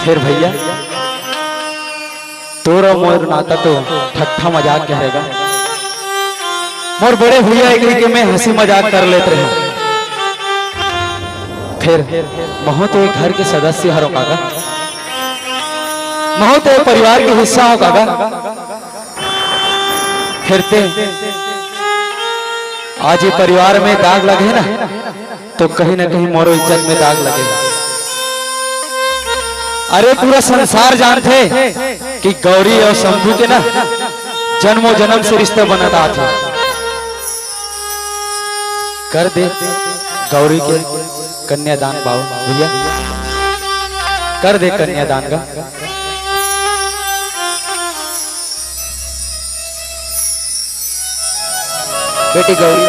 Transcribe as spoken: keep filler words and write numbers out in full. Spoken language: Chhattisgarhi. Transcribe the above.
फेर भइया, तोर अउ मोर नाता तो ठट्ठा मजाक के हरे गा। मोर बड़े भइया एकरी के मैं हंसी मजाक कर लेत रहेंव। फेर महूं तो ए घर के सदस्य हरों काका, महूं तो ए परिवार के हिस्सा हों काका। फेर ते आज ए परिवार में दाग लगे ना, तो कहीं ना कहीं मोरो इज्जत में दाग लगे। अरे, पूरा संसार जानथे कि गौरी अउ शंभू के ना जन्मों जन्म से रिश्ता बनत आथे। कर दे गौरी के कन्यादान बाबू भइया, कर दे कन्यादान गा। बेटी गौरी,